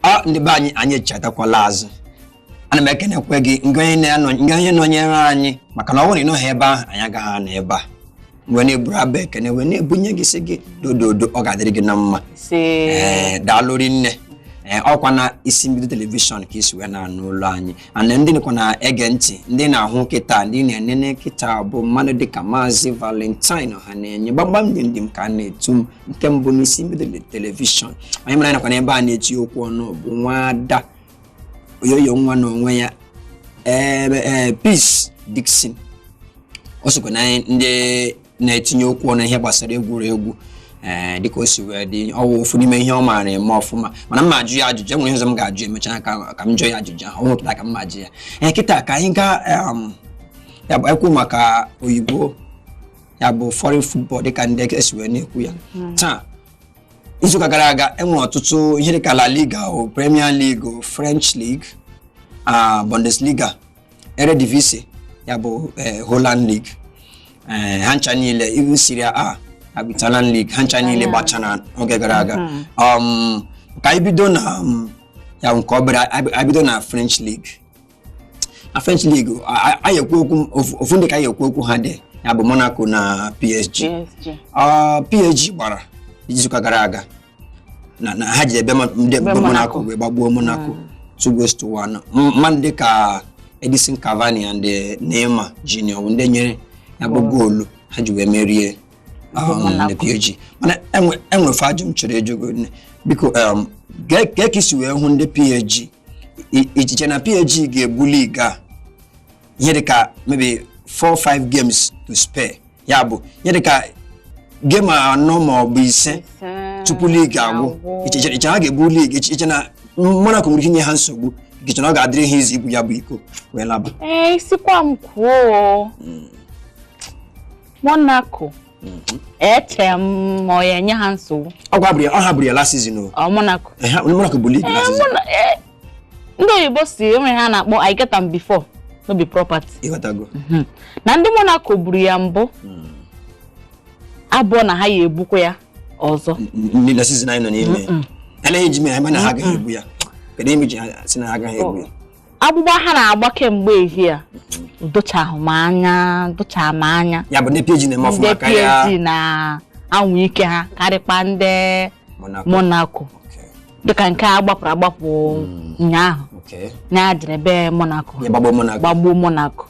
A ndị be anyị, anyị echetakwala azụ. Ana m ekenekwe gị, ngị onye na-anọ, ngị onye nọnyere anyị, maka na ọ bụrụ na ị nọghị ebe ahụ, anyị agaghị anọ ebe a wee na-eburu abụ ekene wee na-ebunye gị, sị gị dododo, ọ ga-adịrị gị na mma. Ise. Ee, daalụ rinne. Ee, ọkwa na Isi Mbido Television ka isi wee na-anụ ụlọ anyị. And ndị nịkwa na-ege ntị, ndị na-ahụ kịta, ndị na-enene kịta bụ mmadụ dịka Maazị Valentine Ọhanenye Gbamgbam Dị m ka a na-etu m nke mbụ n'Isi Mbido Television. Anyị mara nakwa n'ebe a na-eti okwu ọnụ bụ nwada Oyoyo nwa n'onwe ya, ee, Peace Dixon. O sokwa na ndị na-etinye okwu ọnụ ihe gbasara egwuregwu. Ee, dịka o si wee dị, ọ wụ ofu n'ime ihe ọ maara eme ọfụma, mana m ma ajụ ya ajụjụ. Enwere ihe ọzọ m ga-ajụ emechaa ka m jụọ ya ajụjụ ahụ. Ọ nwepụta ka m ma ajụ ya. Ee, kịta ka anyị gaa ya bụ ekwu maka oyibo, ya bụ foreign football, dịka ndị esi wee na-ekwu ya taa. Izuụka gara aga, enwere ọtụtụ ihe dịka La Liga o, Premier League o, French League, Bundesliga, Eredivisie, ya bụ Holland League. Ha ncha niile, iwu Serie A, ya bụ Italian League, ha ncha niile gbachara oge gara aga. Ka anyị bido na ya nke obere, anyị bido na French League. Na French League, anyị ekwu okwu ofu ndị ka anyị ekwu okwu ha dị, ya bụ Monaco na PSG. PSG. PSG gbara izuụka gara aga na ha ji ebe ndị Ebe be Monaco Monaco. wee gbagbuo Monaco 2-1. Mmadụ dịka Edison Cavani and Neymar Junior bụ ndị nyere ya bụ goolu ha ji wee merie Monaco. ndị PSG. Mana enwefe ajụ m chọrọ ịjụ gị, nne. Biko, kee ka isi wee hụ ndị PSG? Ichiche na PSG ga-ebu league a ihe dịka maybe 4-5 games to spare, ya bụ ihe dịka game anọ ma ọ bụ ise tupu league agwụ? Iche ha ga-ebu league? Iche na Monaco nwere ike inye ha nsogbu? Iche na ọ ga-adịrị ha izu ibu ya bụ iko wee laba? Ee, isikwa m kwuo, Monaco, eche m ma ọ ya enye ha nsogbu. Ọ gwaburu ya, ọ habụrụ ya last season o. Ọ Monaco? Monaco bụ league last season. Ndị oyibo si enwe ha na-akpọ "I get am before no be property". Ịghọtago? Na ndị Monaco buru ya mbụ abụọ, na ha ya ebukwa ya ọzọ. Ndị na season anyị nọ n'ime anaghị eji mee ha na ha agaghị ebu ya. Kedu ihe ji ha si na ha agaghị ebu ya? Agbụgba ha na-agba kemgbe ehihie a dochahụ m anya, docha m anya. Ya bụ ndị PSG na-eme Ndị ọfụma karịa PSG na-anwụ ike ha karịkwa ndị Monaco. Monaco. Dịka nke a gbapụrụ agbapụ ụnyaahụ na jere be Monaco Ya gbagbuo Monaco. Gbagbuo Monaco.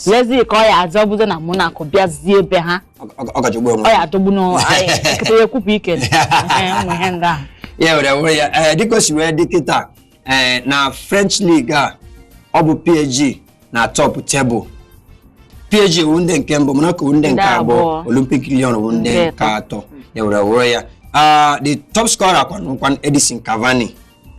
Lezi ka ọ ya azọbuzo na Monaco bịazie be ha. Ọ gaji ogbu onwe. Ọ ya adọgbu n'ekete ya, ekwupụ ike. Ee, ụmụ ihe ndị ahụ. Ya were ya. Ee, dịka o si wee dị kịta, ee, na French League a, ọ bụ PSG na top table. PSG wụ ndị nke mbụ, Monaco wụ ndị nke Ndị abụọ, abụọ. Olympic Lyon wụ ndị Ndị nke atọ. Ya were ya. Ah, the top scorer kwanụ Edison Cavani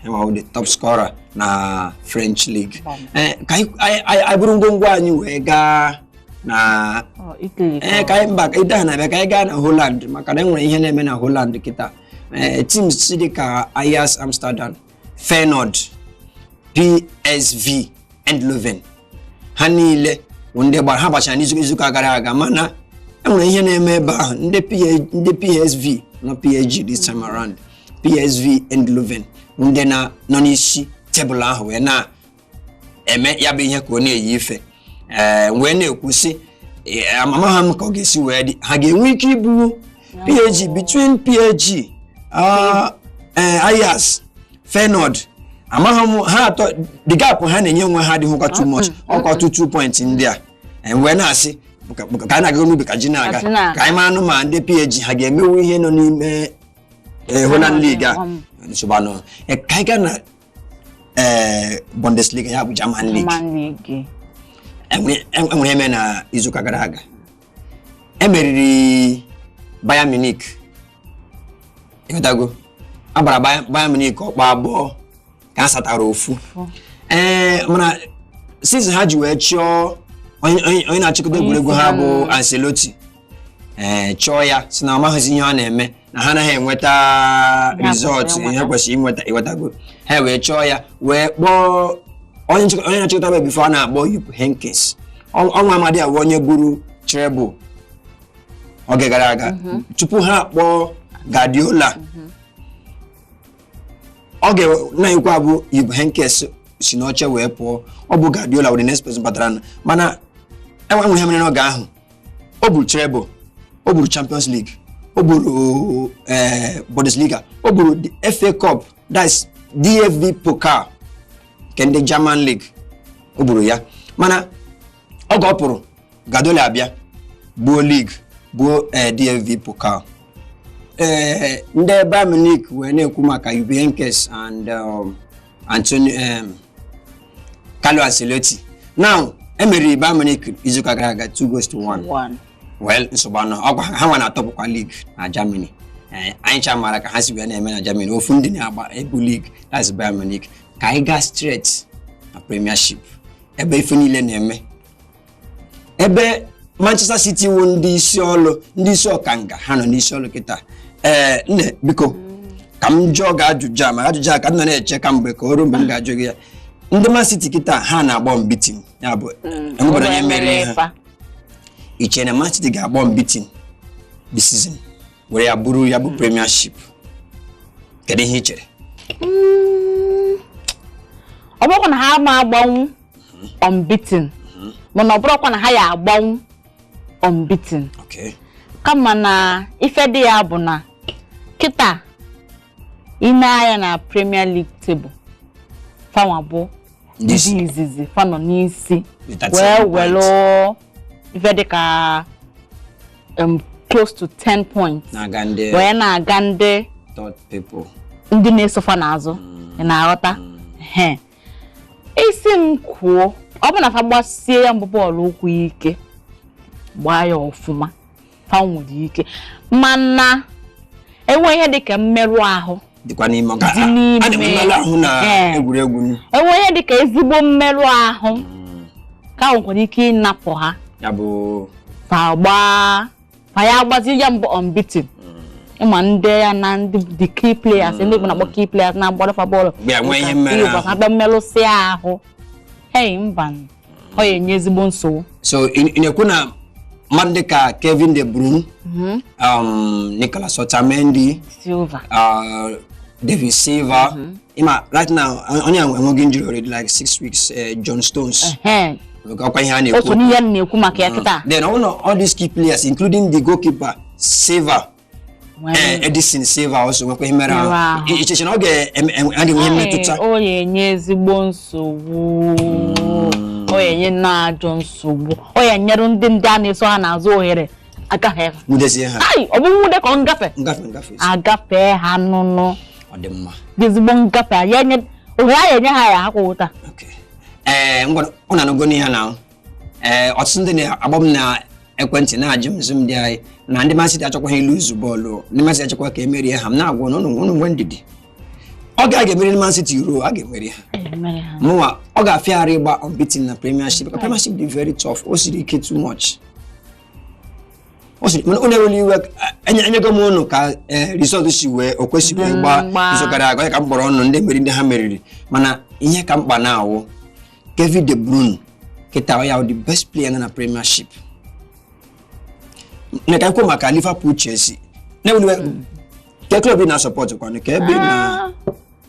wụ the top scorer na French League. Ee, ka anyị bụrụ ngwongwo anyị wee gaa na Ọ, Italy. Ee, ka anyị mba ide ha na-abịa, ka anyị gaa na Holland, maka na e nwere ihe na-eme na Holland kịta. Ee, teams dị ka Ajax Amsterdam, Feyenoord, PSV Eindhoven, ha niile bụ ndị gbara, ha gbachara n'izu izuụka gara aga. Mana e nwere ihe na-eme ebe ahụ. Ndị PSV na PSG this time around, PSV Eindhoven bụ ndị na nọ n'isi tebụl ahụ wee na-eme ya bụ ihe ka ọ na-eyi ife. Ee, wee na-ekwu sị, amama ha m ka ọ ga-esi wee dị, ha ga-enwe ike ibu PSG, between PSG, Ajax, Feyenoord, amaghị m ha atọ. The gap ha na-enye onwe ha adịghịkwa too much, ọkwa 2 point ndị a. Wee na-asị ka anyị na-aga n'ubi ka ji na-aga. Ka ji na-aga. Ka anyị mara anụ ma ndị PSG ha ga-emewu ihe nọ n'ime Holland League a. Nsogbu anọ. Ka anyị gaa na Bundesliga, ya bụ German League. German League. Enwere eme na izuụka gara aga, emeriri Bayern Munich. Ịghọtago? A gbara Bayern Munich ọkpọ abụọ ka a satara ofu. Ee, mana season ha ji wee chọọ onye na-achịkọta egwuregwu ha bụ Ancelotti, ee, chọọ ya, si na ọ maghịzi ihe ọ na-eme, na ha anaghị enweta Ihe ha result kwesịrị ihe inweta. kwesịrị inweta. Ịghọtago? Ha wee chọọ ya, wee kpọọ onye na-achịkọta bụ before a na-akpọ Jupp Heynckes. Ọnwa amadi awụ onye buru treble oge gara aga tupu ha akpọọ Guardiola. Ọ ga na-ekwu abụ Jupp Heynckes si n'oche wee pụọ, ọ bụ Guardiola wụ the next person batara nụ. Mana enwe ihe mere n'oge ahụ, o buru treble, o buru Champions League, o buru Bundesliga, o buru the FA Cup, that's DFB Pokal nke ndị German League, o buru ya. Mana oge ọ pụrụ, Guardiola abịa gbuo league, gbuo DFB Pokal. Ndị Bayern Munich wee na-ekwu maka Jupp Heynckes and Antonio Carlo Ancelotti. Now emeriri Bayern Munich izuụka gara aga 2 goals to 1. One. Well, nsogbu anọ ọkwa ha nwa na-atọpụkwa league na Germany. Anyị cha mara ka ha si wee na-eme na Germany, ofu ndị na-agba ebu league, that's Bayern Munich. Ka anyị gaa straight na Premiership, ebe ife niile na-eme, ebe Manchester City wụ ndị isi ọlụ, ndị isi ọkanga, ha nọ n'isi ọlụ kịta. Ee nne, biko ka m jụọ gị ajụjụ a, ma ajụjụ a ka m nọ na-eche ka mgbe ka o ruo mgbe m ga-ajụ gị ya. Ndị Man City kịta ha na-agba unbeaten, ya bụ enwebara onye meriri ha. I chere na Man City ga-agba unbeaten this season were ya bụrụ ya bụ Premiership? Kedu ihe ị chere? Ọ bụrụkwa na ha ma agbanwu unbeaten, mana ọ bụrụkwa na ha ya agbanwu unbeaten, kama na ife dị ya bụ na kịta ine anya na Premier League table, fanwa bụ ndị isi. Ndị izizi fa nọ n'isi with wee 37 points. Welu ife dịka close to 10 points na-aga ndị wee na-aga ndị third people. Ndị na-esofa n'azụ, ị na-aghọta? Ehe. Isi m kwuo, ọ bụ na fa gbasie ya mbụ bọọlụ ụkwụ ike, gbaa ya ọfụma, fa nwere ike, mana enwe ihe dịka mmerụ ahụ dịkwa n'ime ọga dị n'ime. A na-enwe mmerụ ahụ na egwuregwu. Enwe ihe dịka ezigbo mmerụ ahụ ka nwekwara ike ịnapụ ha ya bụ fa gbaa, fa ya agbazi ya mbụ unbeaten. Ịma ndị ya na ndị the key players, ndị Igbo na-akpọ key players, na-agbara fa bọọlụ. Mgbe enwe ihe mmerụ ahụ. Ha bịa mmerụsị ahụ, hei, mba, ọ ya enye ezigbo nsogbu. So ị na-ekwu na mmadụ dịka Kevin De Bruyne, Nicolas Otamendi, Silva, David Silva, ịma right now onye a enweghị injury already like 6 weeks, John Stones. Ọkwa ihe a na-ekwu. Otu n'ihe m na-ekwu maka ya kịta. Then all these key players, including the goalkeeper Silva, Edison Silva also nwekwa ihe mere Mere ahụ. ahụ. Icheche na ọ ga-enwe ihe mmetụta? Ọ ya-enye ezigbo nsogbu, ọ ya-enye nnọọ ajọ nsogbu, ọ ya-enyere ndị a na-eso ha n'azụ ohere agaghị nwudezie ha. Ai, ọ bụ nwude ka ọ ngafe. Ngafe, ngafe. Agafee ha nụnụ. Ọ dị mma. Dị ezigbo ngafe a ya enye ohere, a ya-enye ha ya ha kwụ taa. Okay. Ee, ngwa, ọ na-anụgo n'ihe na ee ọtụtụ ndị na-agba m na ekwentị na-ajụ m nsị m dị anyị na ndị Man City achọkwaghị iluzu bọọlụ, ndị Man City achọkwa ka emerie ha. M na-agwa na ụnụ nwee ndidi, ọ ga ga-emeri ndị Man City ruo a ga-emeri ha. Emere ha. Mụnwa ọ ga-afịa arụ ịgba unbeaten na Premiership, ka Premiership dị very tough, o siri ike too much. O siri mana unu ewela iwe, enyego m ụnụ ka result si wee o kwesịrị wee gbaa Gbaa. izu gara aga, onye ka m kpọrọ ọnụ ndị meriri, ndị ha meriri. Mana ihe ka mkpa na-awụ Kevin De Bruyne kịta, ọ ya wụ the best player nọ na Premiership. Na ka ekwu maka Liverpool, Chelsea na-eweli iwe ke club ị na-support kwanụ ka ebe ị na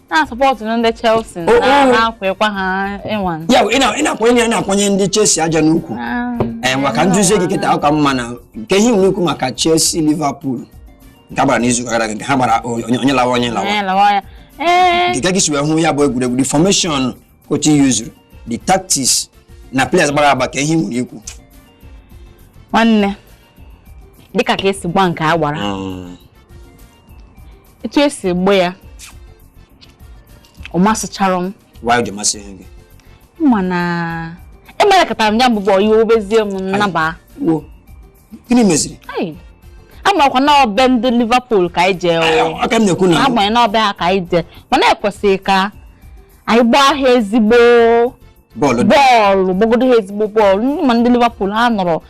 Na-support ndị Chelsea. Oh, oh. Na-akwekwa ha ịnwa. Ya bụ, ị na-akwanye ndị Chelsea aja n'ukwu. Ee, maka nduzi gị kịta, ọ ka mma na nke ihe nwere ikwu maka Chelsea Liverpool nke a gbara n'izu gara aga, nke ha gbara onye lawa onye lawa. Ee, lawa ya, ee. Nke ka gị si wee hụ ya bụ egwuregwu, the formation coach yuzuru, the tactics na players gbara agba, ka ihe nwere ikwu? Nwanne, dịka ka esi gba nke a gbara, etu esi gba ya, ọ masịchara m. Why o ji masị gị? Mana emerekọtara m ya mbụ bọọlụ iwe obezie m nnaba. Wo, gịnị meziri? Ai, amakwa na ọbe ndị Liverpool ka anyị jee o. Aka m na-ekwu na Agbanyeghị na ọbe ha ka anyị jee, mana ekwesịghị ka anyị gbaa ha ezigbo bọọlụ dị bọọlụ, gbagodo ha ezigbo bọọlụ. Ma ndị Liverpool ha nọrọ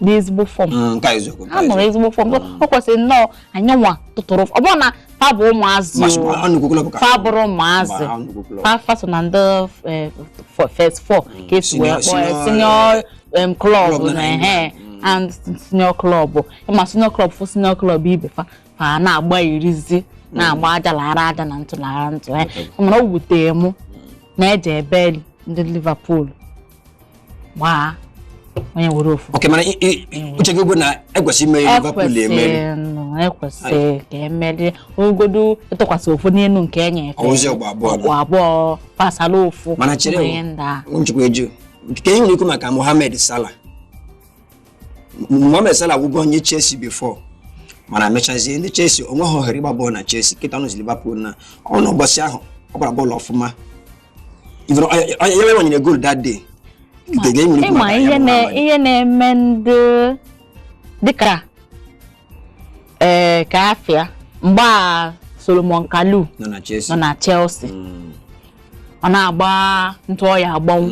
n'ezigbo form. Nke a eziokwu, nke Ha a nọrọ eziokwu. ezigbo form. O kwesịrị nnọọ anyị nwa tụtụrụ, ọ bụrụ na fa bụ ụmụazị Masị- o. ọ nnukwu club ka Fa bụrụ ụmụazị. Mba, nnukwu club. Fa so na ndị first four ka esi wee Senior- kpọọ ya senior, senior club club nọ na na ehe England. And senior club, ịma senior club fụ senior club ibe fa, fa na-agba irizi. Na-agba aja lara aja na ntụ lara ntụ, mana o wutere mụ na eje ebe ndị Liverpool gbaa onye were ofu. Ok, mana uche gị bụ na ekwesị imeri Liverpool emeri? Ekwesị, ekwesị ka emerie ogodu ịtụkwasị ofu n'elu nke enye efe. Ọwụzi ọgba abụọ na. Ọgba abụọ pasala ofu. Mana chere ụmụ ihe ndị a. Nchekwa eju nke ihe nwere ikwu maka Mohamed Salah. Mohamed Salah wụgo onye Chelsea before, mana mechazie ndị Chelsea onwe ha ohere ịgba bọọlụ na Chelsea. Kịta ọnụzi Liverpool na ọnụ ụbọchị ahụ ọ gbara bọọlụ ọfụma. Even ya nwanyere goal that day. Nke ihe nwere ikwu Ịma maka ya ihe bụ na Mohamed. Ihe na-eme ndị dịka ee ka afịa mgbe a Solomon Kalou nọ na Chelsea nọ na Chelsea, ọ na-agba ntụ ọya agbanwu.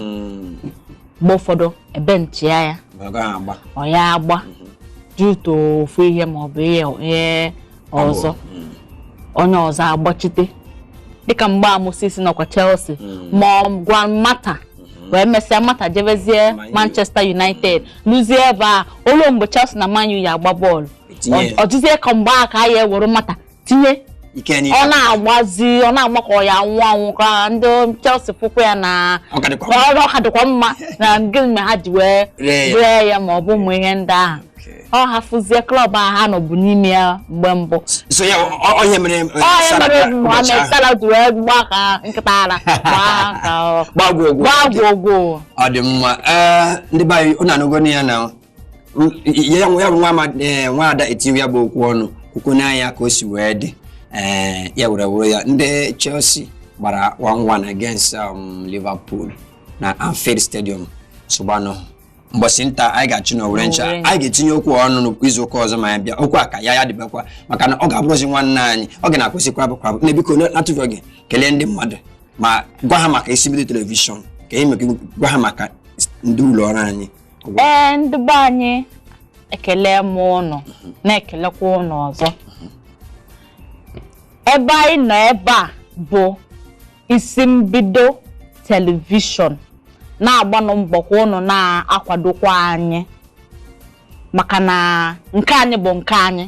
Mgbe ụfọdụ ebe nchịa ya ọ gaghị agba. Ọ ya agba due to ofu ihe maọbụ ihe ọzọ, onye ọzọ agbachite, dịka mgbe a Moses nọkwa Chelsea ma ọ gwa Mata wee mesịa Mata jebezie Man U. Manchester United, lụzie ebe a olu mgbe Chelsea na Man U ya agba bọọlụ. Etinye ya. Ọ dịzie ka mgbe a ka ya ewere Mata tinye. Ike niile. Ọ na-agbazi, ọ na-agba ka ọ ya anwụ anwụ, ka ndị Chelsea fụkwa ya na Ọ ka dịkwa mma. ọ ka dịkwa mma na gịnị mere ha ji wee ree ya. Ree ya ma ọ bụ ụmụ ihe ndị ahụ. Ọ hafụzie club ahụ ha nọbụ n'ime ya mgbe mbụ. So ya ọ ihe mere ọ ya Salah mere ụbọchị Mohamed ahụ. Salah ji wee gbaa ka nkịta ara, gbaa ka gbaa gwogwo. Gbaa gwogwo. Ọ dị mma. Ee, ndị be anyị, unu anụgo ya na ya ya bụ nwa nwaada etinye ya bụ okwu ọnụ kwukwu n'anya ka o si wee dị. Ee, ya were were ya ndị Chelsea gbara 1-1 against Liverpool na Anfield Stadium. Sụgbanụ mbọsị nta anyị ga-achụ na owere ncha. Owere ncha. Anyị ga-etinye okwu ọnụ n'izu ụka ọzọ ma ya bịa okwu a ka ya ya dịbakwa, maka na ọ ga-abụrụzi nwanne anyị, ọ ga na-akwụsị kwabụ kwabụ na. Biko, na-atụfu gị, kelee ndị mmadụ ma gwa ha maka isi mbido television, ka anyị meke gwa ha maka ndị ụlọ ọrụ anyị. Ee, ndị be anyị, ekele m ụnụ, na-ekelekwa ụnụ ọzọ. Ebe anyị nọ ebe a bụ Isi Mbido Television, na-agbanụ mbọ kwa ụnụ na-akwadokwa anyị, maka na nke anyị bụ nke anyị,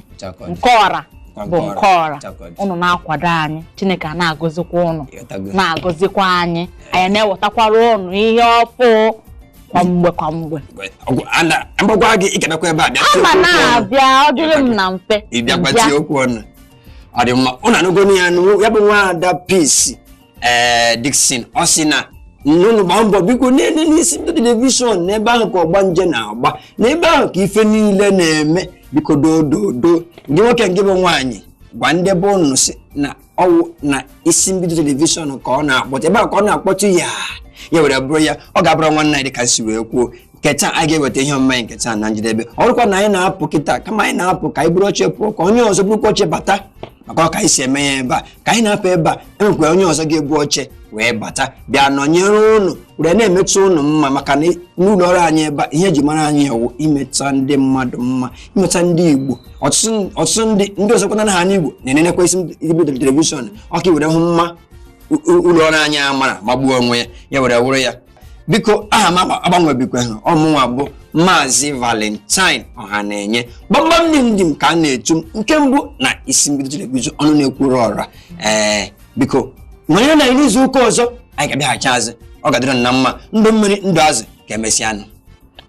nke ọra bụ nke ọra. Ụnụ na-akwado anyị, Chineke a na-agọzikwa ụnụ, na-agọzikwa anyị. Anyị na-ewetakwara ụnụ ihe ọfụ kwa mgbe kwa mgbe. Mgbagwa gị, ị ga-abịakwa ebe a bịa tie Ama okwu ọnụ. Na-abịa, ọ dịrị m na mfe. Ị bịakwa bịa. Tie okwu ọnụ. Ọ dị mma. Ụnụ anụgo ya nụ, ya bụ nwaada Peace ee Dixon, ọ sị na nnụnụ gbaa mbọ biko n'elu n'Isi Mbido Television, n'ebe ahụ ka ọgbanje na-agba, n'ebe ahụ ka ife niile na-eme. Biko doo doo doo, gị nwoke, gị bụ nwaanyị, gwa ndị be ụnụ si na ọwụ na Isi Mbido Television ka ọ na-akpọtụ, ebe ahụ ka ọ na-akpọtụ ya. Ya were bụrụ ya, ọ ga-abụrụ nwanne anyị dịka si wee kwuo. Nke taa anyị ga-eweta ihe ọmụma anyị nke taa na njedebe. Ọ bụrụkwa na anyị na-apụ kịta, kama anyị na-apụ ka anyị buru oche pụọ, ka onye ọzọ burukwa oche bata, maka ọ ka anyị si eme ya ebe a. Ka anyị na-apụ ebe a, enwekwa onye ọzọ ga-ebu oche wee bata bịa nọnyere ụnụ, were na-emetụ ụnụ mma, maka na n'ụlọ ọrụ anyị ebe a, ihe eji mara anyị ewu imetụ ndị mmadụ mma, imetụ ndị Igbo. Ọtụtụ ndị ọzọ kwana ha n'Igbo na-enenekwa Isi Mbido Television, ọ ka i were hụ mma ụlọ ọrụ anyị a mara magbuo onwe ya. Ya were wụrụ ya. Biko, aha m agbanwebikwa ha. Ọmụnwa bụ Maazị Valentine Ọhanenye, gbamgbam dị ndị m ka a na-etu m nke mbụ na Isi Mbido Television, ọnụ na-ekwuru ọra. Ee, biko nọnyere na izu ụka ọzọ anyị ga-abịaghachi azụ. Ọ ga-adịrị na mma. Ndụ mmiri, ndụ azụ, ka emesịanụ.